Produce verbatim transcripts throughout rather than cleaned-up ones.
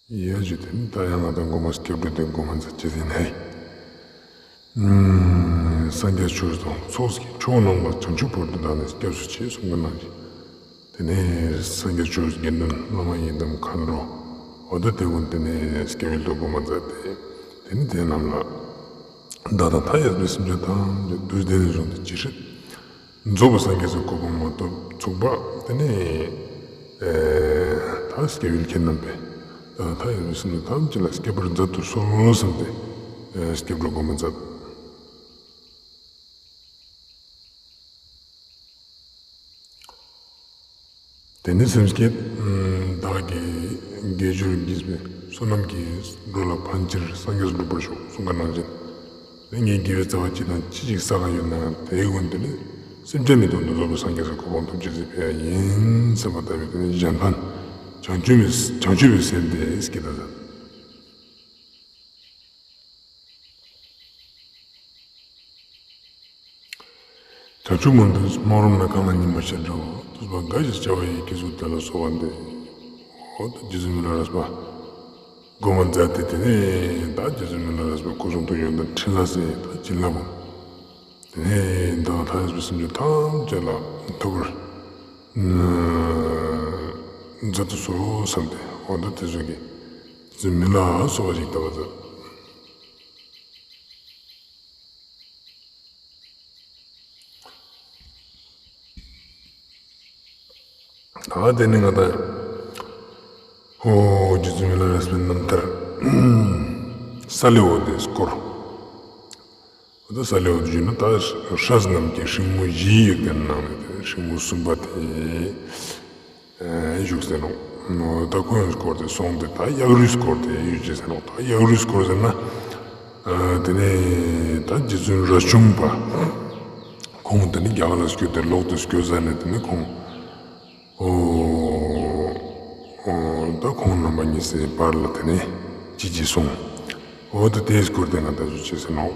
ཡ་ཇུ་ཏེ་ནི་ད་ཡང་ང་དང་གོ་མ་སྐྱབས་འགྲོ་དེ་གོ་མ་མཛད་ཅེས་ཨིན་ཧེ། ཨུམ། སངས་རྒྱས་ཆོས་དང་ཚོགས་ཀྱི་མཆོག་རྣམས་ལ། བྱང་ཆུབ་བར་དུ་བདག་ནི་སྐྱབས་སུ་མཆི། གསུངས་པ་ནང་བཞིན། ཏེ་ནེ་སངས་རྒྱས་ཆོས་དགེ་འདུན་བླ་མ་ཡི་དམ་མཁའ་འགྲོ། འོ་ད་ཏེ་གུན་ཏེ་ནེ་སྐྱབས་ཡུལ་དུ་གོ་མ་མཛད་དེ། ཏེ་ནེ་ཏེ་རྣམས་ལ་བདག་དང་མཐའ་ཡས་པའི་སེམས་ཅན་ཐམས་ཅད་དུས་གདན་ནས་བཟུང་སྟེ་ཇི་སྲིད་རྫོགས་པའི་སངས་རྒྱས་སི་གོ་འཕང་མ་ཐོབ་ཚུག་པ་ཏེ་ནེ་ཨེ་ད་སྐྱབས་ཡུལ་ཁྱེད་རྣམ་པས་བདག་དང་མཐའ་ཡས་པའི་སེམས་ཅན་ཐམས་ཅད་ལ་སྐྱབས་པར་མཛད་དུ་གསོལ་ལོ་བསམས་ཏེ་ཨེ་སྐྱབས་འགྲོ་གོ་མ་མཛད། ཏེ་ནེ་སེམས་བསྐྱེད། བདག་གིས་དགེ་སྦྱོར་བགྱིས་པའི་བསོད་ནམས་ཀྱིས་འགྲོ་ལ་ཕན་ཕྱིར་སངས་རྒྱས་སུ་འགྲུབ་པར་ཤོག་གསུངས་པ་ནང་བཞིན། ཏེ་ངས་དགེ་བའི་རྩ་བ་ཅི་དང་ཅི་ཞིག་བསགས་ཡོད་ན་ཏེ་གུན་ཏེ་ནེ་སེམས་ཅན་ནི་དོན་དུ་རྫོགས་པའི་སངས་རྒྱས་སི་གོ་འཕང་ཐོབ་ཅེས་སི་ཕི་ཡ་ཨིན་བསམ་པ་ལྟ་བུའི་ཏེ་ནེ་གཞན་ཕན་བྱང་ཆུབ་བྱང་ཆུབ་པའི་སེམས་ཏེ་བསྐྱེད་ད་མཛད། བྱང་ཆུབ་མུན་པའི་སྨག་རུམ་ན། གང་ལ་སྙིང་པོ་བྱེད་འགྲོ། ཐུབ་པ་དགའ་ཞིང་བྱ་བ་ཡི། སྐྱེ་ཚུལ་དེ་ལ་གསོལ་བ་འདེབས། འོ་ད་རྗེ་བཙུན་མི་ལ་རས་པ་གོ་མ་མཛད་དེ་ཏེ་ནེ་ད་རྗེ་བཙུན་མི་ལ་རས་པའི་སྐུ་གསུང་ཐུགས་ཡོན་ཏན་ཕྲིན་ལས་སི་ད་བྱིན་རླབས་པོ་ཏེ་ནེ་བདག་དང་མཐའ་ཡས་པའི་སེམས་ཅན་ཐམས་ཅད་ལ་ཐོབ་པར་མཛད་དུ་གསོལ་བསམས་ཏེ་འོ་ད་ཏེ་ཚོ་གི་རྗེ་བཙུན་མི་ལ་གསོལ་བ་ཞིག་བཏབ་པ་མཛད། ད་ཏེ་ནེ་ང་དང་འོ་རྗེ་བཙུན་མི་ལ་རས་པའི་རྣམ་ཐར་ས་ལེའུ་དེ་སྐོར། འོ་ད་ས་ལེའུ་དེ་ཞུས་ན་ད་སྲས་རྣམས་ཀྱི་སྲིང་མོ་བཞི་ཡོད་དེ་ནང་ནེ་ཏེ་སྲིང་མོ་གསུམ་པ་དེ་ཨེ་བཞུགས་སེ་ནོག། ད་ཁོང་སྐོར་དེ་སོང་སྟེ་ད་གཡག་རུའི་སྐོར་དེ་ཡོད་ཅེས་ཟེར་ནོག། ད་གཡག་རུའི་སྐོར་ཟེར་ན་ཨ་ཏེ་ནེ་ད་རྗེ་བཙུན་རས་ཆུང་པ་ཁོང་ཏེ་ནེ་རྒྱ་གར་ལ་སྐྱོད་དེ་ལོག་སྟེ་སྐྱོད་ཟ་ནེ་ཏེ་ནེ་ཁོང་འོ་འོ་ད་ཁོང་རྣམ་པ་གཉིས་སི་བར་ལ་ཏེ་ནེ་ཅི་ཅི་སོང་། འོ་ད་ཏེའི་སྐོར་དེ་ང་ད་ཞུ་ཅེས་ཟེར་ནོག།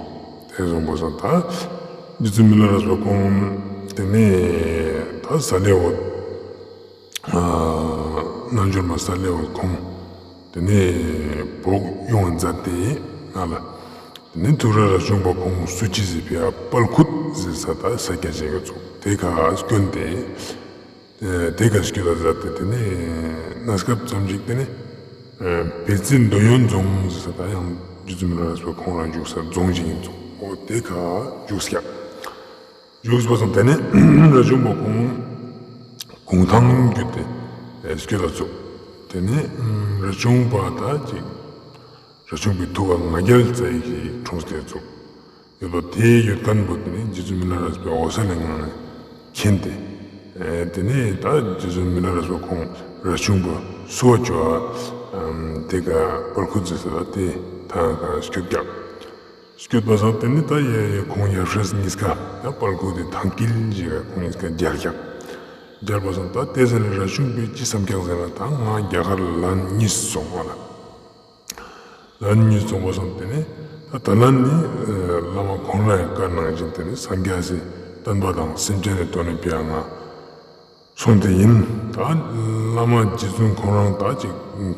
ཏེ་སོང་པ་སང་ད་རྗེ་བཙུན་མི་ལ་རས་པ་ཁོང་ཏེ་ནེ་ད་ས་ལེའུ་ཨ་རྣལ་འབྱོར་མ་ས་ལེའུ་ཁོང་ཏེ་ནེ་བོགས་དབྱུང་མཛད་དེ་ང་ལ་ཏེ་ནེ་ཐུགས་སྲས་རས་ཆུང་པ་ཁོང་སུ་ཅི་ཟེར་ཕི་ཡ་དཔལ་ཁུད་ཟེར་ས་ད་ས་སྐྱ་ཅིག་གི་ཚོགས་ཏེ་ཁ་སྐྱོད་དེ། ཨེ་ཏེ་ཀ་སྐྱོད་ད་མཛད་དེ་ཏེ་ནེ་གནས་སྐབས་ཙམ་ཅིག་ཏེ་ནེ་ཨེ་བེ་ཙི་འདོད་ཡོན་རྫོང་ཟེར་ས་ད་ཡང་རྗེ་བཙུན་མི་ལ་རས་པ་ཁོང་རང་བཞུགས་ས་རྫོང་ཞིག་ཨིན་ཙོག། འོ་ཏེ་ཀ་བཞུགས་སྐྱ་བཞུགས་པ་སང་ཏེ་ནེ་རས་ཆུང་པ་ཁོང་གུང་ཐང་བརྒྱུད་དེ་ཨེ་སྐྱོད་ད་ཙོག། ཏེ་ནེ་ཨམ་རས་ཆུང་པ་ད་ཅིག་རས་ཆུང་པའི་ཐུགས་ཀ་ང་རྒྱལ་ཙ་ཡིག་ཅིག་འཁྲུངས་ཏེ་ཙོག། ཡོད་པ་ཏེ་ཡོད་ཁན་བོ་ཏེ་ནེ་རྗེ་བཙུན་མི་ལ་རས་པའི་འོད་གསལ་ལས་ངང་ནེ་མཁྱེན་ཏེ། ཨེ་ཏེ་ནེ་ད་རྗེ་བཙུན་མི་ལ་རས་པ་ཁོང་རས་ཆུང་པ་བསུ་བ་ཅོ་བ་ཏེ་ཀ་དཔལ་ཁུ་ཙི་ཟེར་བ་ཏེ་ཐང་ཀ་སྐྱོད་ཀྱག། སྐྱོད་པ་སང་ཏེ་ནེ་ད་ཡ་ཡ་ཁོང་ཡབ་སྲས་གཉིས་ཀ་ད་དཔལ་ཁུ་ཏེ་ཐང་ཀིལ་ཞིག་ག་ཁོང་གཉིས་ཀ་མཇལ་ཀྱག། མཇལ་པ་སང་ད་ཏེ་ཟ་ནེ་རས་ཆུང་པས་ཅི་བསམ་ཀྱག་ཟེར་ན་ད་ང་རྒྱ་གར་ལན་གཉིས་སོང་བ་ལ། ལན་གཉིས་སོང་པ་སང་ཏེ་ནེ་ད་ད་ལན་ནི་བླ་མ་ཁོང་རང་ཡང་བཀའ་གནང་བཞིན་ཏེ་ནེ་སངས་རྒྱས་སི་བསྟན་པ་དང་སེམས་ཅན་ནི་དོན་ནི་ཕི་ཡ་ང་སོང་སྟེ་ཨིན། ད་བླ་མ་རྗེ་བཙུན་ཁོང་རང་ད་ཅིག་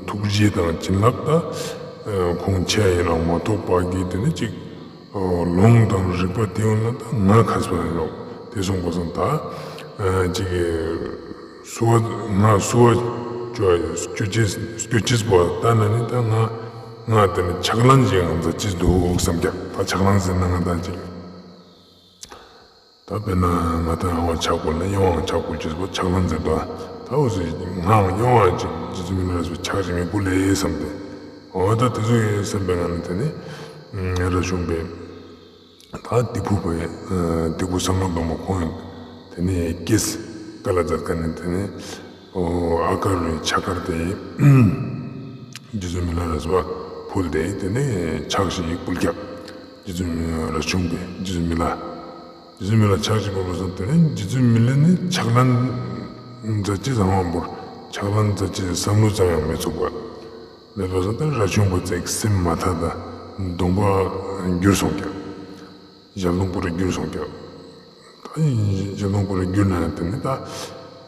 ཐུགས་རྗེ་དང་བྱིན་རླབས་ད་ཁོང་ཆེ་ཡིན་རང་མ་ཐོག་པ་གི་ཏེ་ནེ་ཅིག་ལུང་དང་རིགས་པ་ཏེ་ཡོང་ན་ད་ང་ཁ་སྤ་ཡིན་ནོག། ཏེ་སོང་པ་སང་ད་ཅིག་བསུ་བ་ང་བསུ་བ་ཅོ་སྐྱོད་ཅེས་སྐྱོད་ཅེས་པོ་ད་ན་ནི་ད་ང་ང་ཏེ་ནེ་ཕྱག་ལན་ཞིག་ང་མཛད་ཅེས་འདུག་བསམ་ཀྱག། ད་ཕྱག་ལན་ཟེར་ན་ང་ད་ཅིག་ད་དཔེར་ན་ང་ད་ཨ་བ་ཕྱག་ཕུལ་ན་ཨ་བའང་ཕྱག་ཕུལ་ཅེས་པོ་ཕྱག་ལན་ཟེར་དོ། ད་འོ་ཟེར་ང་ཨ་བའང་ཅིག་རྗེ་བཙུན་མི་ལ་རས་པའི་ཕྱག་ཅིག་ངས་ཕུལ་ལེ་བསམ་སྟེ། འོ་ད་ཏེ་ཚོ་ཡི་བསམ་པའི་ངང་ནེ་ཏེ་ནེ་རས་ཆུང་པས་ད་ཏི་ཕུ་པའི་ཏི་ཕུ་བསམ་བློ་གཏོང་བ་ཁོང་ཡང་ཏེ་ནེ་སྐྱེས་སྐལ་ལ་མཛད་ཁན་ནི་ཏེ་ནེ་འོ་ཨ་ཀ་རུའི་ཕྱག་མཁར་དེ་རྗེ་བཙུན་མི་ལ་རས་པ་ཕུལ་ཏེ་ཏེ་ནེ་ཕྱག་ཞིག་ཕུལ་ཀྱག། རྗེ་བཙུན་རས་ཆུང་པས་རྗེ་བཙུན་མི་ལ་རྗེ་བཙུན་མི་ལ་ཕྱག་ཅིག་ཕུལ་བ་སང་ཏེ་ནེ་རྗེ་བཙུན་མི་ལ་ནི་ཕྱག་ལན་མཛད་ཅེས་བསམ་བ་བོར་ཕྱག་ལན་མཛད་ཅེས་བསམ་བློ་ཙམ་ཡང་མི་ཚུགས་པ། མེད་པ་སང་ཏེ་རས་ཆུང་པ་ཙིག་སེམས་མ་ཐག་ད་གདོང་པ་འགྱུར་སོང་ཀྱག། ཞལ་གདོང་པོ་རེ་འགྱུར་སོང་ཀྱག། ད་ཞལ་གདོང་པོ་རེ་འགྱུར་ན་ཡང་ཏེ་ནེ་ད་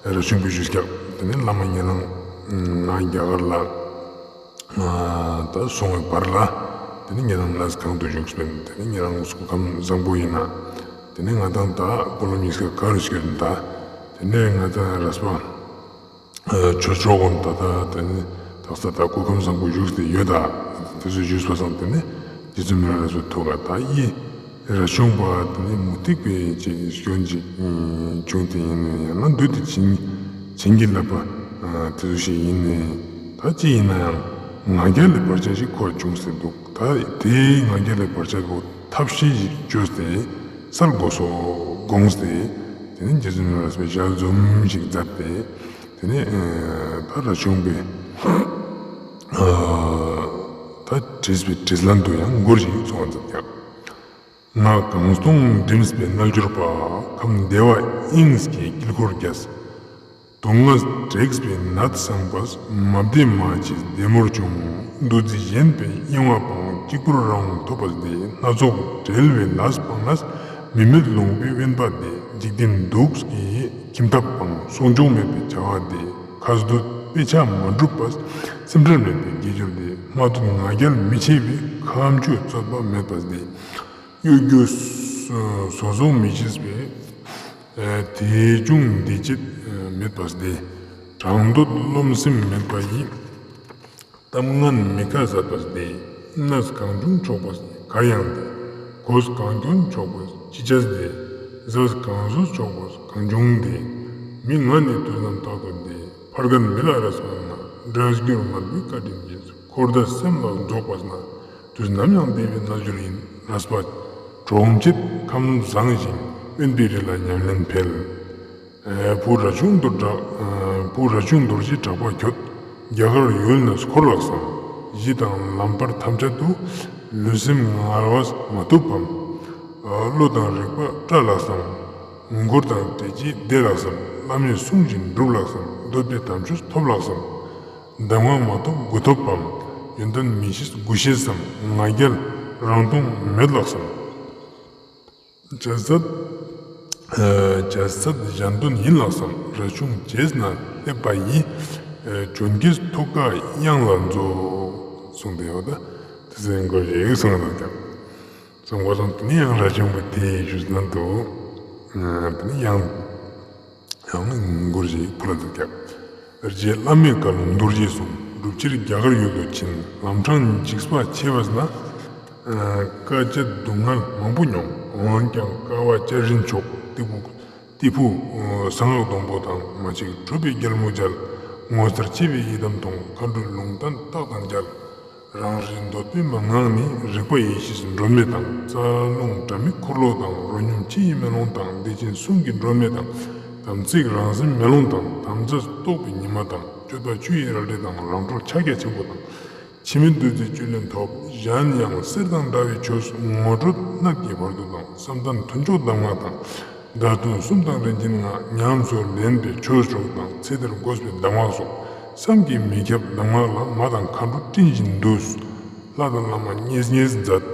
རས་ཆུང་པས་ཞུས་ཀྱག། ཏེ་ནེ་བླ་མ་ཉེ་རང་ང་རྒྱ་གར་ལ་ ད་སོང་བའི་བར་ལ་དེ་ནི་ཉེ་རང་ལས་གང་དུ་བཞུགས་པའི་དེ་ནི་ཉེ་རང་སྐུ་ཁམས་བཟང་པོ་ཡིན་ན་དེ་ནི་ང་དང་ད་སྤོ་ལོ་གཉིས་ཀ་ག་རུ་སྐྱོད་ད་དེ་ནི་ང་དང་རས་པ་ཆོས་གྲོགས་ཀུན་ད་ད་དེ་ནི་དག་ས་ད་སྐུ་ཁམས་བཟང་པོ་བཞུགས་ཏེ་ཡོད་ད། དེ་ཚོ་བཞུགས་པ་སང་དེ་ནི་རྗེ་བཙུན་མི་ལ་རས་པའི་ཐུགས་ཀ་ད་ཡི་རས་ཆུང་པ་དེ་ནི་མུ་སྟེགས་པའི་ཅིག་སྐྱོན་ཅིག་བྱུང་སྟེ་ཡིན་ནོ་ཡང་ན་འདུས་ཏེ་བྱིན་བྱིན་གྱིས་བརླབས་པ་དེ་ཚོ་ཞིག་ཡིན་ནི་ད་ཅི་ཡིན་ན་ཡང་ང་རྒྱལ་ལས་བར་ཆད་ཞིག་ཁོ་བྱུང་སྟེ་འདུག་ད་དེའི་ང་རྒྱལ་ལས་བར་ཆད་པོ་ཐབས་ཤེས་ཤིག་བཅོས་ཏེ་སེལ་དགོས་སོ་དགོངས་ཏེ་དེ་ནི་རྗེ་བཙུན་མི་ལ་རས་པའི་ཞལ་འཛུམ་ཞིག་མཛད་དེ། དེ་ནས་ད་རས་ཆུང་པས་ད་བྲིས་པའི་བྲིས་ལན་དུ་ཡང་མགུར་ཞིག་གསུང་བ་མཛད་ཀྱག་ང་གང་སྟོང་འགྲིམས་པའི་རྣལ་འབྱོར་པ། ཁམས་བདེ་བ་དབྱིངས་ཀྱི་དཀྱིལ་འཁོར་རྒྱས། སྡུག་བསྔལ་དྲེགས་པའི་ནད་སངས་པས། མ་བདེ་མ་མཆིས་བདེ་མོར་བྱུང་། འདུ་འཛི་ཞེན་པའི་གཡེང་བ་སྤངས། གཅིག་པུར་རང་དབང་ཐོབ་པ་སྟེ། སྣ་ཚོགས་བྲལ་བའི་ལས་སྤངས་ནས། མི་མེད་ལོངས་པའི་དབེན་པ་སྟེ། འཇིག་རྟེན་དུག་གི་ཁྱིམ་ཐབ་སྤངས། གསོག་འཇོག་མེད་པའི་བྱ་བ་སྟེ། ཁ་འདོད་དཔེ་ཆ་མ་གྲུབ་པས། སེམས་ཁྲལ་མེད་པའི་དགེ་སྦྱོར་སྟེ། མ་འདོད་ང་རྒྱལ་མི་ཆེ་བའི། ཁ་མཆུ་རྩོད་པ་མེད་པ་སྟེ། གཡོ་སྒྱུ་ཟོ་ཟོ་མི་བྱེད་པའི། དེ་བྱུང་འདི་བྱེད་མེད་པ་སྟེ། གྲགས་འདོད་རློམ་སེམས་མེད་པ་ཡི། གཏམ་ངན་མི་ཁ་བཟད་པ་སྟེ། གནས་གང་བྱུང་ཆོག་པ་གར་ཡང་སྟེ། གོས་གང་གྱོན་ཆོག་པ་ཅི་བྱ་སྟེ། ཟས་གང་བཟོ་ཆོག་པ་གང་བྱུང་སྟེ། མི་ང་ནི་དུས་རྣམས་རྟག་ཏུ་བདེ། ཕར་ཁ་མི་ལ་རས་པ་ན། སྒྲ་སྒྱུར་མར་པའི་བཀའ་དྲིན་གྱིས། འཁོར་འདས་སེམས་ལ་རྫོགས་པ་ན། དུས་ནམ་ཡང་བདེ་བའི་རྣལ་འབྱོར་ཡིན། རས་པ་གྲོགས་མཆེད་ཁམས་བཟང་ཞིང་། དབེན་པའི་རི་ལ་ཉམས་ལེན་འཕེལ། བུ་རས་ཆུང་རྡོ་གྲགས། བུ་རས་ཆུང་རྡོ་རྗེ་གྲགས་པ་ཁྱོད། རྒྱ་གར་ཡུལ་ནས་འཁོར་ལགས་སམ། གཞི་དང་ལམ་བར་ཐམས་ཅད་དུ། ལུས་སེམས་ངལ་བ་མ་ཐུབ་བམ། བློ་དང་རིག་པ་བཀྲ་ལགས་སམ། མགུར་དང་འགྲེལ་བྱེད་བདེ་ལགས་སམ། བླ་མའི་གསུང་བཞིན་འགྲུབ་ལགས་སམ། འདོད་པའི་དམ་ཆོས་ཐོབ་ལགས་སམ། གདམས་ངག་མ་ཐོབ་མགུ་ཐོབ་བམ། ཡོན་ཏན་མི་ཤེས་མགུ་ཤེས་སམ། ང་རྒྱལ་རང་མཐོང་མེད་ལགས་སམ། བྱ་སད་བྱ་སད་གཞན་དོན་ཡིན་ལགས་སམ། རས་ཆུང་བྱས་ན་སླེབས་པ་ཡི། འཇོན་གྱིས་ཐུགས་ཀ་གཡང་ལ་མཛོད། གསུངས་ཏེ་ཡོད་ད། དེ་ཚོའི་མགུར་ཞིག་གསུངས་ལ་ཀྱང་། གསུངས་པ་དང་དེ་ནས་ཡང་རས་ཆུང་པས་དེ་ཞུས་ན་འདུག་དེ་ནས་ཡང་ཡང་མགུར་ཞིག་ཕུལ་ལ་འདུག་ཀྱང་། རྗེ་བླ་མའི་བཀའ་ལུང་རྡོ་རྗེའི་གསུང་། སྒྲུབ་ཕྱིར་རྒྱ་གར་ཡུལ་དུ་ཕྱིན། ལམ་འཕྲང་འཇིགས་པ་ཆེ་བས་ན། དཀའ་སྤྱད་སྡུག་བསྔལ་མང་པོ་མྱོང་། འོན་ཀྱང་དཀའ་བ་སྤྱད་རན་ཆོག་ཏི་ཕུ་ཏི་ཕུ་གསང་སྔགས་སྡོང་པོ་དང་། མ་གཅིག་གྲུབ་པའི་རྒྱལ་མོ་མཇལ། ངོ་མཚར་ཆེ་བའི་ཡི་དམ་མཐོང་། མཁའ་འགྲོའི་ལུང་བསྟན་རྟགས་དང་མཇལ། རང་རིག་འདོད་པའི་མན་ངག་ནི། རིག་པ་ཡེ་ཤེས་སྒྲོན་མེ་དང་། རྩ་རླུང་དྲ་མིག་འཁོར་ལོ་དང་། རོ་སྙོམས་ཆུ་ཡི་མེ་ལོང་དང་། བདེ་ཆེན་གསུང་གི་སྒྲོན་མེ་དང་། དམ་ཚིག་རང་སེམས་མེ་ལོང་དང་། དམ་རྫས་རྟོགས་པའི་ཉི་མ་དང་། སྤྱོད་པ་ཆུ་ཡི་རལ་གྲི་དང་། རང་གྲོལ་ཕྱག་རྒྱ་ཆེན་པོ་དང་། འཆི་མེད་བདུད་རྩིའི་བཅུད་ལེན་ཐོབ། གཞན་ཡང་གསེར་དང་འདྲ་བའི་ཆོས། ངོ་སྤྲོད་གནད་ཀྱི་བར་དུ་དང་། བསམ་གཏན་མཐུན་ཕྱོགས་གདམས་ངག་དང་། བརྡ་དོན་གསུམ་དང་རིན་ཆེན་ལྔ། ཉམས་སུ་ལེན་པའི་ཆོས་མཆོག་དང་། ཚེ་འདིར་དགོས་པའི་གདམས་ངག་སོགས། བསམ་གྱིས་མི་ཁྱབ་གདམས་ངག་ལ། མ་དང་མཁའ་འགྲོ་སྤྲིན་བཞིན་འདུས། ལྷ་དང་བླ་མ་མཉེས་མཉེས་མཛད།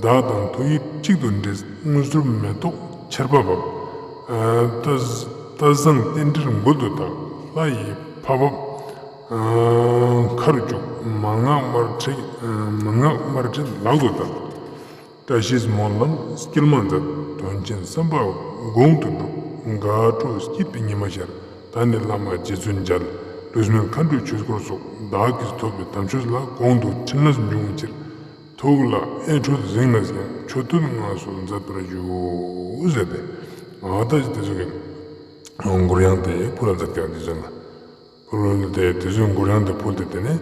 བདག་དང་ཐུགས་ཡིད་གཅིག་ཏུ་འདྲེས། དངོས་གྲུབ་མེ་ཏོག་ཆར་པ་བབས། ཨ་ལྟ་ལྟ་བཟང་རྟེན་འབྲེལ་མགུལ་དུ་བཏགས། ལྷ་ཡི་ཕ་བབས་ཨ་མཁར་བཅུག། མན་ངག་དམར་ཁྲིད་ཨ་མན་ངག་དམར་ཁྲིད་ལག་ཏུ་བསྟན། བཀྲ་ཤིས་སྨོན་ལམ་དཀྱིལ་མ་མཛད། དོན་ཆེན་བསམ་པ་གོང་དུ་འགྲུབ། དགའ་སྤྲོ་སྐྱིད་པའི་ཉི་མ་ཤར། ད་ནི་བླ་མ་རྗེ་བཙུན་མཇལ། ལུས་མེད་མཁའ་འགྲོའི་ཆོས་འཁོར་སོགས། བདག་གིས་ཐོབ་པའི་དམ་ཆོས་ལ། གོང་དུ་ཕྲིན་ལས་འབྱུང་བའི་ཕྱིར། ཐུགས་ལ་ཨེ་འཕྲོད་གཟིགས་ནས་ཀྱང་། མཆོད་བསྟོད་སྔར་སོགས་མཛད་པར་ཞུ། ཟེར་ཏེ། ཨ་ད་ཅི་དེ་ཚོ་གི་མགུར་དབྱངས་དེ་ཕུལ་ལ་མཛད་ཀྱག་དེ་ཚོ་ན། ཕུལ་ཏེ་དེ་ཚོའི་མགུར་དབྱངས་དེ་ཕུལ་ཏེ་དེ་ནས་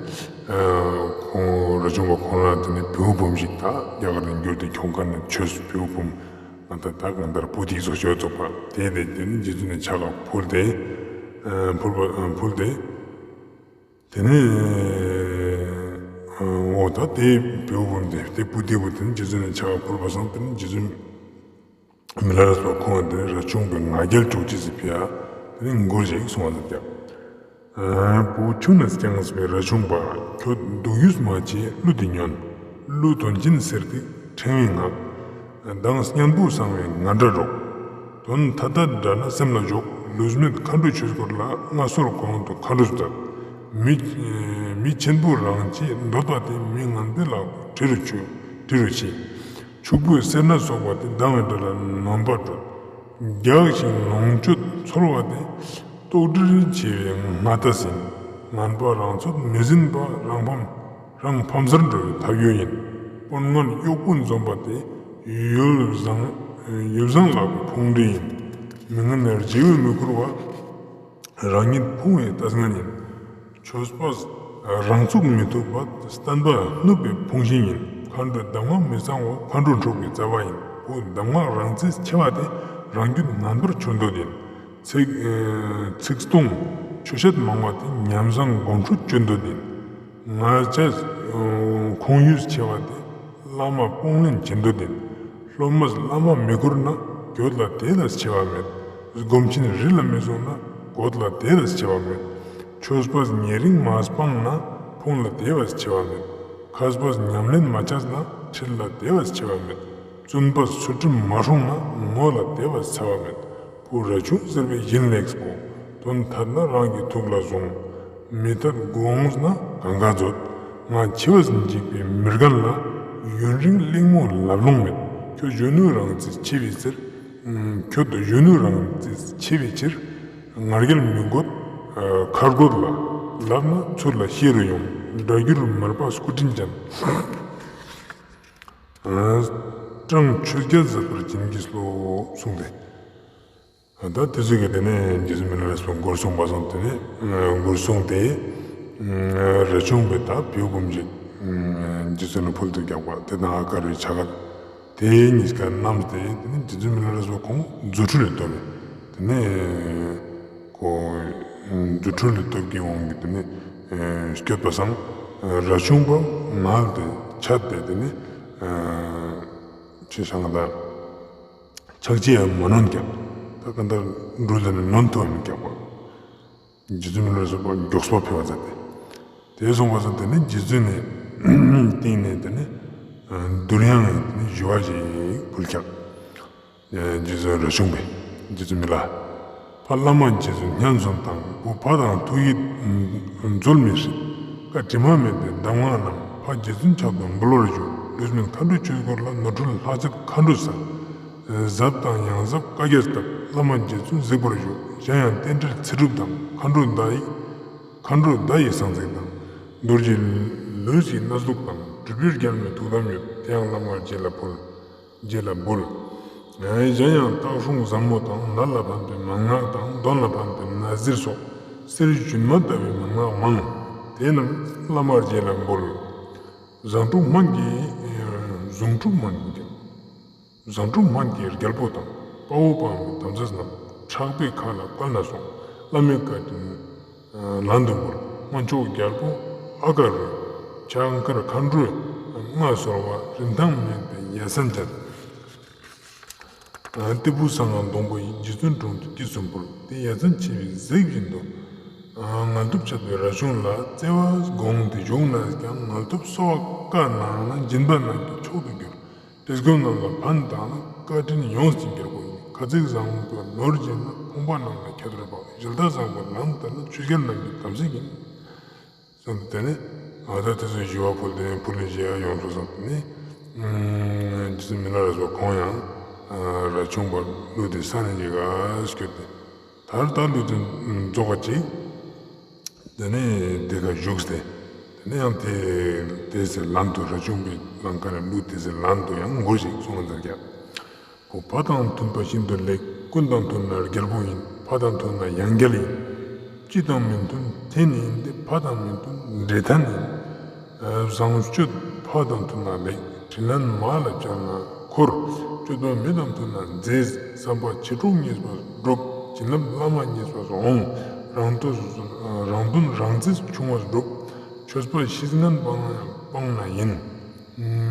ཁོང་རས་ཆུང་པ་ཁོང་རང་དེ་ནས་བེའུ་བུམོ་ཞིག་ད་རྒྱ་གར་ནས་འགྱུར་ཏེ་ཁྱོང་ཁན་ནས་ཆོས་བེའུ་བུམོ་ང་ད་ད་གང་ལྟར་བུ་ཏིག་ཚོ་ཞོ་ཚོགས་པ་དེ་དེ་དེ་ནས་རྗེ་བཙུན་ནས་ཕྱག་ཕུལ་ཏེ་ཕུལ་བ་ཕུལ་ཏེ་དེ་ནས་འོ་ད་དེ་བེའུ་བུམོ་དེ་དེ་བུ་ཏིག་བུ་དེ་ནས་རྗེ་བཙུན་ནས་ཕྱག་ཕུལ་བ་སང་དེ་ནས་རྗེ་བཙུན་མི་ལ་རས་པ་ཁོང་དེ་རས་ཆུང་པའི་ང་རྒྱལ་བཅུག་ཅེས་སི་ཕི་ཡ་དེ་ནི་མགུར་ཞིག་གསུང་བ་ལ་བརྒྱབ། བུ་ཆུང་ནས་བསྐྱངས་པའི་རས་ཆུང་པ། ཁྱོད་སྡུག་ཡུས་མ་བྱེད་གླུ་འདི་ཉོན། གླུ་དོན་ཆེན་གསེར་ཐིག་ཕྲེང་བའི་ངག། གདངས་སྙན་པོ་གསང་བའི་ང་སྒྲ་སྒྲོག། དོན་ཐ་དད་འདྲ་ན་སེམས་ལ་འཇོག། ལུས་མེད་མཁའ་འགྲོའི་ཆོས་སྐོར་ལ། སྔ་སོར་གོང་དུ་མཁའ་འགྲོས་མཛད། མི་མི་ཆེན་པོ་རང་ཆས་འདོད་པ་དེ། མི་ངན་པའི་ལག་ཏུ་གྲི་རུ་ཆུ་གྲི་རུ་ཆུད། ཕྱུག་པོའི་སེར་སྣ་སོགས་པ་དེ། སྡང་བའི་དགྲ་ལ་ནོན་པར་འགྲོ། རྒྱགས་ཤིང་ལོངས་སྤྱོད་འཚོལ་བ་དེ། ལྟོགས་གྲིར་ཆེ་བའི་ངལ་རྟ་ཟིན། ངན་པ་རང་ཚོད་མི་ཟིན་པ། རང་ཕམ་རང་ཕམ་སར་འགྲོ་བའི་ཐབས་ཡོད་ཡིན། དཔོན་ངན་གཡོག་པོ་འཛོམས་པ་དེ། ཡུལ་བཟང་ཡུལ་བཟང་ལག་པའི་ཕུང་འདྲེ་ཡིན། མི་ངན་རྗེ་བོས་མི་ཁུར་བ། རང་ཉིད་ཕུང་བའི་ལྟས་ངན་ཡིན། ཆོས་པ་རང་ཚུགས་མི་ཐུབ་པ། བསྟན་པ་བསྣུབས་པའི་ཕུང་ཤིང་ཡིན། མཁའ་འགྲོའི་གདམས་ངག་མི་གཙང་བ། མཁའ་འགྲོ་འཁྲུག་པའི་རྩ་བ་ཡིན། བུ་གདམས་ངག་རང་རྩིས་ཆེ་བ་དེ། རང་རྒྱུད་ངན་པར་འཆོར་འདོད་ཡིན། ཚིག་ཚིག་སྟོང་ཆོས་བཤད་མང་བ་དེ། ཉམས་བཟང་མགོ་འཁྲུ་སྤྱོད་འདོད་ཡིན། ང་རྒྱལ་ཁོང་ཡུལ་ཆེ་བ་དེ། བླ་མ་དཔུང་ལེན་བྱེད་འདོད་ཡིན། སློབ་མས་བླ་མ་མི་བཀུར་ན། གྱོད་ལ་དེ་ལས་ཆེ་བ་མེད། སྒོམ་ཆེན་རི་ལ་མི་བཟུང་ན། གོད་ལ་དེ་ལས་ཆེ་བ་མེད། ཆོས་པས་ཉེ་རིང་མ་སྤངས་ན། ཕུང་ལ་དེ་བས་ཆེ་བ་མེད། མཁས་པས་ཉམས་ལེན་མ་བྱས་ན། ཁྲེལ་ལ་དེ་བས་ཆེ་བ་མེད། བཙུན་པས་ཚུལ་ཁྲིམས་མ་སྲུངས་ན། ངོ་ལ་དེ་བས་ཆེ་བ་མེད། བུ་རྭ་ཆུང་གཟེར་བའི་བཞིན་ལེགས་པོ། དོན་ཐད་ན་རང་གི་ཐུགས་ལ་བཟུང་། མི་ཐད་དགོངས་ན་གང་ག་མཛོད། ང་འཆི་བས་འཇིགས་པའི་མི་རྒན་ལ། ཡུན་རིང་གླེང་མོ་ལབ་ལོང་མེད། ཁྱོད་གཞོན་ནུ་རང་རྩིས་ཆེ་བའི་ཕྱིར། ཁྱོད་གཞོན་ནུ་རང་རྩིས་ཆེ་བའི་ཕྱིར། ང་རྒྱལ་མི་དགོས་ཁ་རྒོད་ལ། ལབ་ན་ཚུར་ལ་ཤེས་རུ་ཡོང་། སྒྲ་སྒྱུར་མར་པ་སྐུ་དྲིན་ཅན། སྤྲང་ཆོས་རྒྱལ་མཛད་པར་བྱིན་གྱིས་རློབས་གསུངས་ཏེ། ད་དེ་ཚོ་གི་དེ་ནས་རྗེ་བཙུན་མི་ལ་རས་པ་མགུར་གསུངས་པ་སོང་། དེ་ནས་མགུར་གསུངས་ཏེ། རྭ་ཆུང་པས་ད་བེའུ་བུམོ་ཞིག་རྗེ་བཙུན་ལ་ཕུལ་དུ་རྒྱག་པ་དེ་དང་ཨ་ཀ་རུའི་ཕྱག་ག་དེ་གཉིས་ཀ་བསྣམས་ཏེ། དེ་ནས་རྗེ་བཙུན་མི་ལ་རས་པ་ཁོང་རྫུ་འཕྲུལ་ལ་སྟོབས་ཡོད། དེ་ནས་ཁོ་རྫུ་འཕྲུལ་ལ་སྟོབས་ཀྱི་དབང་གིས་དེ་ནས་སྐྱོད་པ་སང་། རྭ་ཆུང་པ་ངལ་ཏེ་ཆད་དེ། དེ་ནས་ཆེ་ཤང་ད་ཕྱག་རྗེས་མ་ནོན་ཀྱང་། ད་གང་ལྟར་འགྲུལ་ལ་ནི་ནོན་ཐུབ་མི་རྒྱག་པ། རྗེ་བཙུན་མི་ལ་རས་པ་མགྱོགས་པ་ཕེབས་པ་མཛད་དེ། དེ་སོང་པ་སང་དེ་ནས་རྗེ་བཙུན་ནི་སྟེང་ནས་དེ་ནས་གདུལ་དབྱངས་ཀྱི་དེ་ནས་ཞུ་བ་ཞིག་ཕུལ་ཀྱག། རྗེ་བཙུན་རྭ་ཆུང་པས་རྗེ་བཙུན་མི་ལ། ཕ་བླ་མ་རྗེ་བཙུན་སྙན་གསོན་དང་། བུ་ཕ་དང་ཐུགས་ཡིད་འཛོལ་མི་སྲིད། བཀའ་དྲི་མ་མེད་པའི་གདམས་ངག་རྣམས། ཕ་རྗེ་བཙུན་ཕྱག་ཏུ་འབུལ་བར་ཞུ། ལུས་མེད་མཁའ་འགྲོའི་ཆོས་སྐོར་ལ། ནོར་འཁྲུལ་ལྷག་བཅས་མཁའ་འགྲོས་སེལ། ཟབ་དང་ཡང་ཟབ་བཀའ་རྒྱས་བཏབ། བླ་མ་རྗེ་བཙུན་གཟིགས་པར་ཞུ། གཞན་ཡང་རྟེན་འབྲེལ་ཚེ་སྒྲུབ་དང་། མཁའ་འགྲོ་བརྡ་ཡི་མཁའ་འགྲོ་བརྡ་ཡི་གསང་ཚིག་དང་། རྡོ་རྗེ་ལུས་ཀྱི་གནས་ལུགས་དང་། གྲུབ་པའི་རྒྱལ་མོའི་ཐུགས་དམ་ཡོད། དེ་ཡང་བླ་མ་རྗེ་ལ་འབུལ། རྗེ་ལ་འབུལ། གཞན་ཡང་སྟག་སྲུང་བཟང་མོ་དང་། ནད་ལ་ཕན་པའི་མན་ངག་དང་། གདོན་ལ་ཕན་པའི་ནད་གཟིར་སོགས། གསེར་ཞུན་མ་ལྟ་བུའི་མན་ངག་མང་། དེ་རྣམས་བླ་མ་རྗེ་ལ་འབུལ། བཟང་དྲུག་སྨན་གྱི་བཟང་དྲུག་སྨན་གྱི་བཟང་དྲུག་སྨན་གྱི་རྒྱལ་པོ་དང་། དཔའ་བོ་དཔའ་མོའི་དམ་རྫས་རྣམས། ཕྲག་པའི་ཁ་ལ་བཀལ་ནས་སོང་། བླ་མའི་བཀའ་དྲིན་ལན་དུ་འབུལ། དཀོན་མཆོག་རྒྱལ་པོ་ཨ་ཀ་རུ། ཕྱག་འཁར་མཁའ་འགྲོའི་མངའ་གསོལ་བ། རིན་ཐང་མེད་པའི་ཡ་མཚན་ཅན། ཏི་ཕུ་གསང་སྔགས་སྡོང་པོ་ཡི། རྗེ་བཙུན་དྲུང་དུ་སྐྱེས་སུ་འབུལ། དེ་ཡ་མཚན་ཆེ་བའི་གཟེགས་བཞིན་དུ། ངལ་དུབ་ཆད་པའི་རྭ་ཆུང་ལ། བརྩེ་བས་དགོངས་ཏེ་བཞུགས་ནས་ཀྱང་། ངལ་དུབ་གསོ་བ་བཀའ་གནང་ན། སྦྱིན་པ་རྣམས་ཀྱི་མཆོག་ཏུ་འགྱུར། བྲེལ་སྒོམ་རྣམས་ལ་ཕན་བཏགས་ན། བཀའ་དྲིན་ཡོངས་ཀྱི་རྒྱལ་པོ་ཡིན། ཁ་ཚིག་བཟང་པོའི་ནོར་བྱིན་ན། ཕོངས་པ་རྣམས་ལ་ཁྱད་དུ་འཕགས། ཞལ་ཏ་བཟང་པོའི་ལམ་བསྟན་ན། ཆོས་རྒྱལ་རྣམས་ཀྱི་དམ་ཚིག་ཡིན། སོང་དེ་ནས་ང་ད་དེ་ཚོ་ཞུ་བ་ཕུལ་ཏེ་ཕུལ་ལེ་ཞེས་ཡོངས་སོ་སོང་། དེ་ནས་རྗེ་བཙུན་མི་ལ་རས་པ་ཁོང་ཡང་རྭ་ཆུང་པ་གླུ་དེ་གསན་ནས་ཅིག་ག་སྐྱོད་དེ། ད་ད་གླུ་དེ་རྫོགས་པ་ཅིག། དེ་ནས་དེ་ཀ་བཞུགས་ཏེ། དེ་ནས་ཡང་དེ་དེ་ཚེ་ལན་དུ་རྭ་ཆུང་པའི་ལམ་ཁ་ནས་གླུ་དེ་ཚེ་ལན་དུ་ཡང་མགུར་ཞིག་གསུངས་ལ་མཛད་ཀྱག། བུ་ཕ་དང་མཐུན་པ་ཤིན་ཏུ་ལེགས། ཀུན་དང་མཐུན་ན་རྒྱལ་པོ་ཡིན། ཕ་དང་མཐུན་ན་ཡང་རྒྱལ་ཡིན། སྤྱི་དང་མི་མཐུན་འཐེན་ཡིན་ཏེ། ཕ་དང་མི་མཐུན་འདྲེ་འཐེན་ཡིན། བཟང་སྤྱོད་ཕ་དང་མཐུན་ན་ལེགས། དྲིན་ལན་མ་ལ་བསྐྱལ་ན་འཁོར། སྤྱོད་པ་མི་དང་མཐུན་ན་མཛེས། བསམ་པ་ཕྱི་གྲོགས་ཉེས་པ་སྒྲུབ། བྱིན་རླབས་བླ་མ་ཉེས་པ་འོང་། རང་དོན་རང་རྩིས་ཆུང་བ་སྒྲུབ། ཆོས་པ་ཤེས་ངན་སྤངས་ན་ཡིན།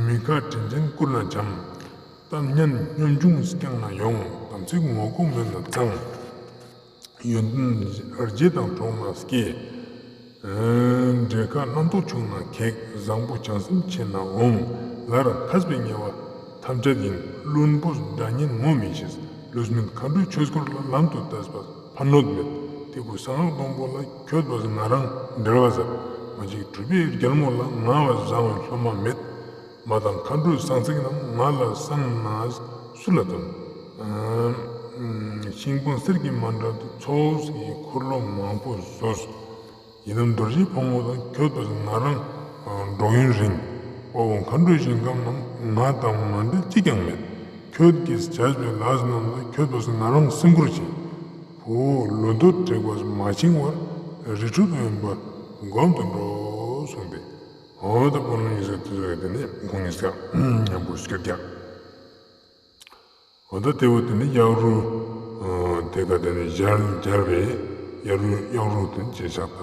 མི་ཁ་དྲིན་ཅན་བཀུར་ན་བྱམས། གཏམ་སྙན་སྙོམས་ཆུང་བསྐྱངས་ན་ཡོང་། དམ་ཚིག་ངོ་ལྐོག་མེད་ན་གཙང་། ཡོན་ཏན་རྗེས་དང་གྲོགས་ན་སྐྱེ། འདྲེ་ཁ་རྣམ་རྟོག་ཆུང་ན་གེགས། བཟང་པོ་བྱམས་སེམས་ཆེ་ན་འོང་། ལར་མཁས་པའི་ཉེས་པ་ཐམས་ཅད་ཡིན། བླུན་པོས་དགྲ་གཉེན་ངོ་མི་ཤེས། ལུས་མེད་མཁའ་འགྲོའི་ཆོས་སྐོར་ལ། ལམ་དུ་བཏགས་པ་ ཕན་གནོད་མེད། དེ་ཀུན་གསང་སྔགས་སྡོང་པོ་ལ། ཁྱོད་བས་ང་རང་འབྲེལ་བ་ཟབ། མ་གཅིག་གྲུབ་པའི་རྒྱལ་མོ་ལ། ང་བས་བཟང་བའི་སློབ་མ་མེད། མ་དང་མཁའ་འགྲོའི་གསང་ཚིག་རྣམས། ང་ལ་གསན་ན་སུ་ལ་སྟོན། ཤིང་སྤོང་གསེར་གྱི་མཎྜལ་དུ། ཚོགས་ཀྱི་འཁོར་ལོ་མང་པོ་བཟོས། ཡི་དམ་རྡོ་རྗེའི་ཕག་མོ་དང་། ཁྱོད་བས་ང་རང་འགྲོ་ཡུན་རིང་། དཔའ་བོ་མཁའ་འགྲོའི་ཞིང་ཁམས་རྣམས། ང་དང་མ་འབྲལ་གཅིག་ཀྱང་མེད། ཁྱོད་ཀྱིས་བྱས་པའི་ལས་རྣམས་ལ། ཁྱོད་བས་ང་རང་སེམས་ཁུར་ཆེ། བུ་ལུས་འདོད་དྲེགས་པས་མ་འཆིང་བར། རི་ཁྲོད་དབེན་པར་སྒོམ་དུ་འགྲོ་གསུངས་ཏེ། འོ་ད་ཁོང་གཉིས་ཀ་དེ་ནས་ཁོང་གཉིས་ཀ་མཉམ་པོ་སྐྱོད་ཀྱག། འོ་ད་དེ་བོ་དེ་ནི་གཡག་རུ་དེ་ག་དེ་ནི་ཞལ་སྦྱར་བའི་གཡག་རུ་གཡག་རུ་དེ་ཅི་ཆགས་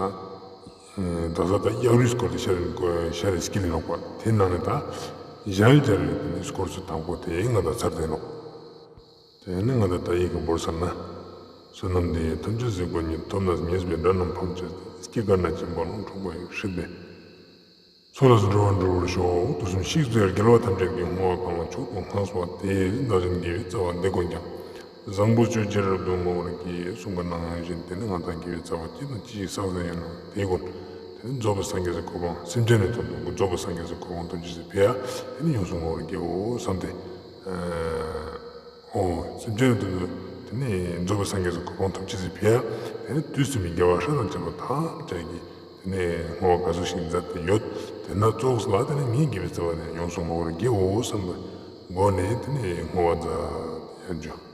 ད། ད་ས་ད་གཡག་རུའི་སྐོར་དེ་ཤར་ཤར་རི་སྐྱིལ་ལོག་པ་དེ་ནང་ནས་ད་ཞལ་སྦྱར་བའི་དེ་ནི་སྐོར་ཚུ་དང་པོ་དེ་ང་ད་ཚར་དེ་ནོག། དེ་ནི་ང་ད་ད་ཡི་གེ་བོར་ས་ན། བསོད་ནམས་འདི་ཡིས་ཐམས་ཅད་གཟིགས་པ་ཉིད། ཐོབ་ནས་ཉེས་པའི་དགྲ་རྣམས་ཕམ་བྱས་ཏེ། སྐྱེ་རྒ་ན་འཆིའི་རྦ་ཀློང་འཁྲུགས་པ་ཡི། སྲིད་པའི་མཚོ་ལས་འགྲོ་བ་སྒྲོལ་བར་ཤོག། དུས་གསུམ་གཤེགས་པའི་རྒྱལ་བ་ཐམས་ཅད་ཀྱིས། བསྔོ་བ་གང་ལ་མཆོག་ཏུ་བསྔགས་པ་དེས། བདག་གཞན་དགེ་བའི་རྩ་བ་འདི་ཀུན་ཀྱང་། བཟང་པོ་སྤྱོད་ཕྱིར་རབ་ཏུ་བསྔོ་བར་བགྱི། གསུངས་པ་ནང་བཞིན་དེ་ནི་ང་དང་དགེ་བའི་རྩ་བ་ཅི་དང་ཅི་ཞིག་བསགས་ཟིན་ཡོད་ན་དེ་ཀུན་དེ་ནི་རྫོགས་པའི་སངས་རྒྱས་སི་གོ་འཕང་སེམས་ཅན་ནི་དོན་དུ་རྫོགས་པའི་སངས་རྒྱས་སི་གོ་འཕང་ཐོབ་ཅེས་སི་ཕི་ཡ་དེ་ནི་ཡོངས་སུ་བསྔོ་བར་བགྱིའོ་བསམ་སྟེ། འོ་སེམས་ཅན་ནི་དོན་དུ་དེ་ནི་རྫོགས་པའི་སངས་རྒྱས་སི་གོ་འཕང་ཐོབ་ཅེས་སི་ཕི་ཡ་དེ་ནི་དུས་གསུམ་པའི་རྒྱལ་བ་སྲས་དང་བཅས་པ་ཐམས་ཅད་ཀྱིས་དེ་ནི་བསྔོ་བ་ག་ཟུག་ཞིག་མཛད་དེ་ཡོད། དེ་ན་ཙོགས་ལ་དེ་ནི་ངའི་དགེ་བའི་རྩ་བ་ནི་ཡོངས་སུ་བསྔོ་བར་བགྱིའོ་བསམ་པའི་སྒོ་ནས་དེ་ནི་བསྔོ་བ་མཛད་དེ་ཡོད་འཇུག།